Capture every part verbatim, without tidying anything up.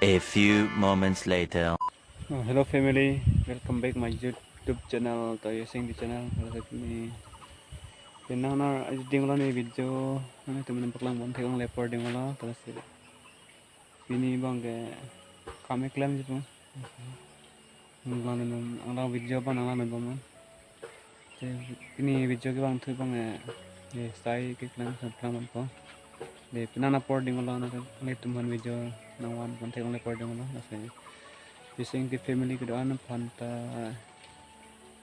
A few moments later. Oh, hello family, welcome back my YouTube channel, Toyo Singh channel. Kalau saya ini penang nar ding lo ne video, nang teman paklang bon thek-ong lepor ding lo, kalau saya ini bang ke kami klem gitu. Nang lang nang video bang nang lang bang. Te pini video kevang thu bang, eh, eh, sai keklem sa plang man po. Te penang apor ding lo nang, nangtum aphan video nang van pon thek-ong lepor ding lo. Lasi Toyo Singh ke family kedo-an aphan ta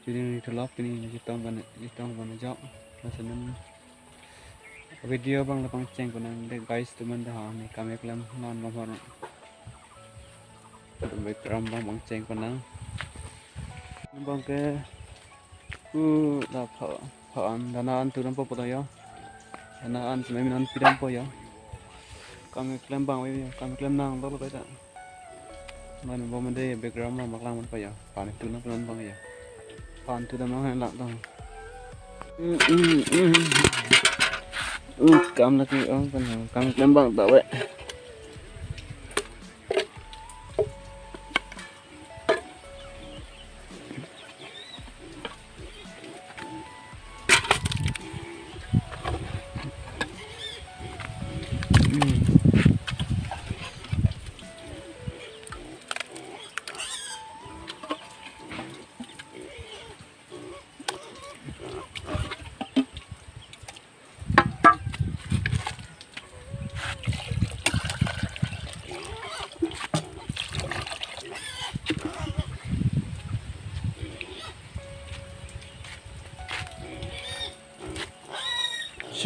judin ri thulop pini jitong ban, jitong ban jok. Lasi nang video bang la pangcheng ko nang de guys, tuman de ha ne kami klem non lo hor. Background bang pangcheng ko nang. Bang ke, uh, la pha, pha an dana an tu dampo pulo yo. Dana an semai min an pi dampo yo. Kami klem bang we yo, kami klem nang lo lo ta. Man bom de background bang paklang man po yo. Pan tu nang pan bang yo. Pan tu dam nang lak dong. Mm, mm, mm. Mm, kam lagi ong kan kami klem bang ta we.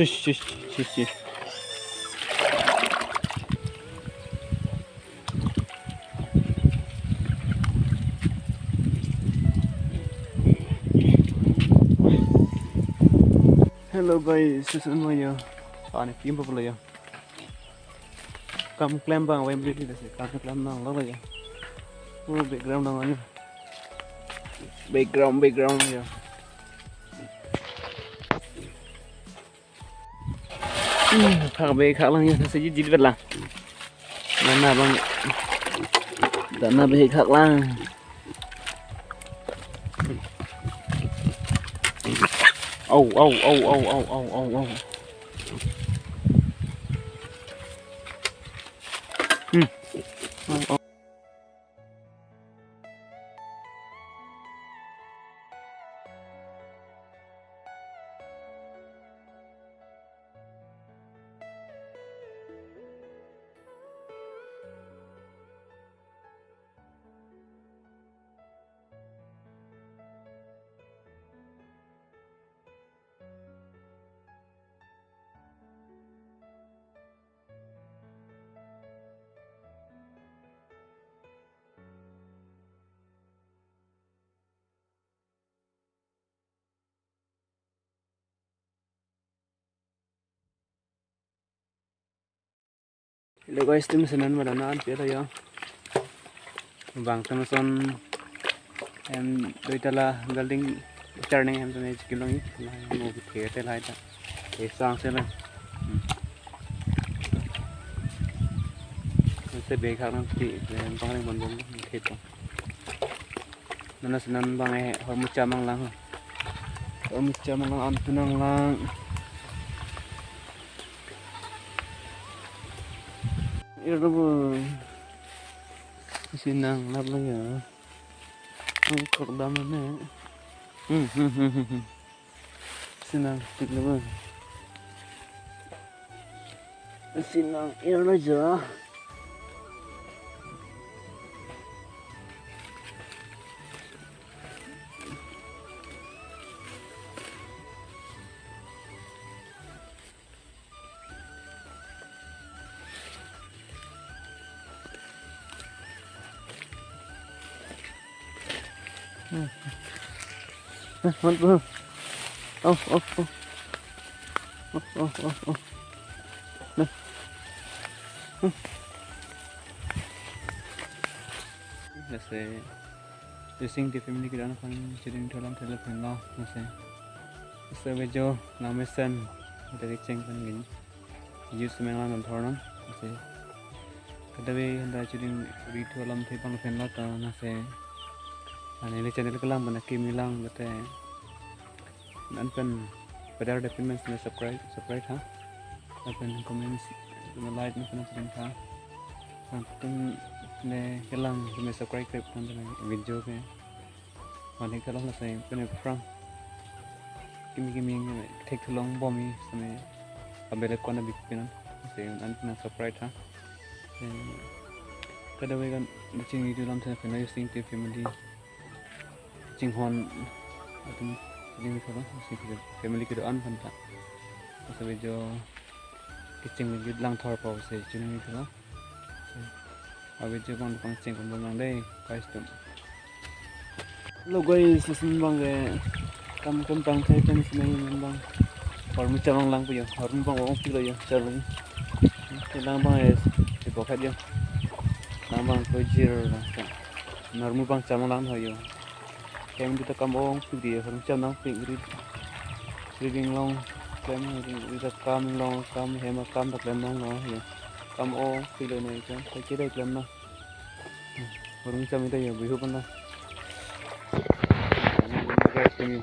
Shush, shush, shush, shush. Hello guys, susun mo yo. Ani pim pa pala yo. Kam klem bang wem di di si. Kam klem nang lo lo yo. Oh, background nang yo. Background, background yo. Hmm, phak bek khak lang ya, nasi jijit bet lang. Dana bang, dana bek khak lang. Au, au, au. Hmm. Au, au. Hello guys, tum senan madan an pelo yo. Bang tum son em doi tala building turning em tum chikilong i. Mo ke te lai ta. E sang se la. Hmm. Se be khak nang ti bang ring bon bon ke to. Nana senan bang e hormucha mang lang. Hormucha mang lang, antu nang lang. Irlo bo. Sinang lap lang ya. Ang kok dam ne. Hmm, hmm, hmm, hmm, hmm. Sinang tik lo bo. Sinang irlo jo. Hmm. Eh, man po. Oh, oh, oh. Oh, oh, oh, oh. Nah. Hmm. Lasi Toyo Singh ke family kedo-an aphan cheding tholam thela phen lo, lasi. Lasi video nang mesen, dari cheng pen gini. Use meng lang thor nang, lasi. Kadokave handa chuding ri thu alamthe pangphen la ta nase. Ani le channel kelang bana kimi lang bate. An pen padar depin men sene subscribe, subscribe ha. Lapen comments, lapen like, lapen comment ha. Lapen le kelang sene subscribe kre pon le video ke. Mane kalau nase pen phrang. Kimi kimi thek thulong bomi sene abele kona bik pinon. Se an pen subscribe ha. Eh, kadokave kan chini video alamthe pen using te family. Chinghon atum chini video, family kedo-an aphan ta. Asa video kecheng video langthor pa se chini video. A video abang pangcheng pon lang dei, guys atum. Hello guys, lason abang ke kam kam pangthai pen sene abang. Hormu chamang lang pu yo, hormu abang ongpiklo yo, chamang. Kelang abang es, di pocket yo. Lang abang ko jir lang. Hormu abang chamang lang ho yo. Kem di ta kam ongpik di, hormu chamang pik ri. Ri ding long klem, ri ta kam long, kam hem akam ta klem long ho yo. Kam ongpiklo ne kam, ta kede klem na. Hormu cham ita yo, bihu pon ta. Guys, kami.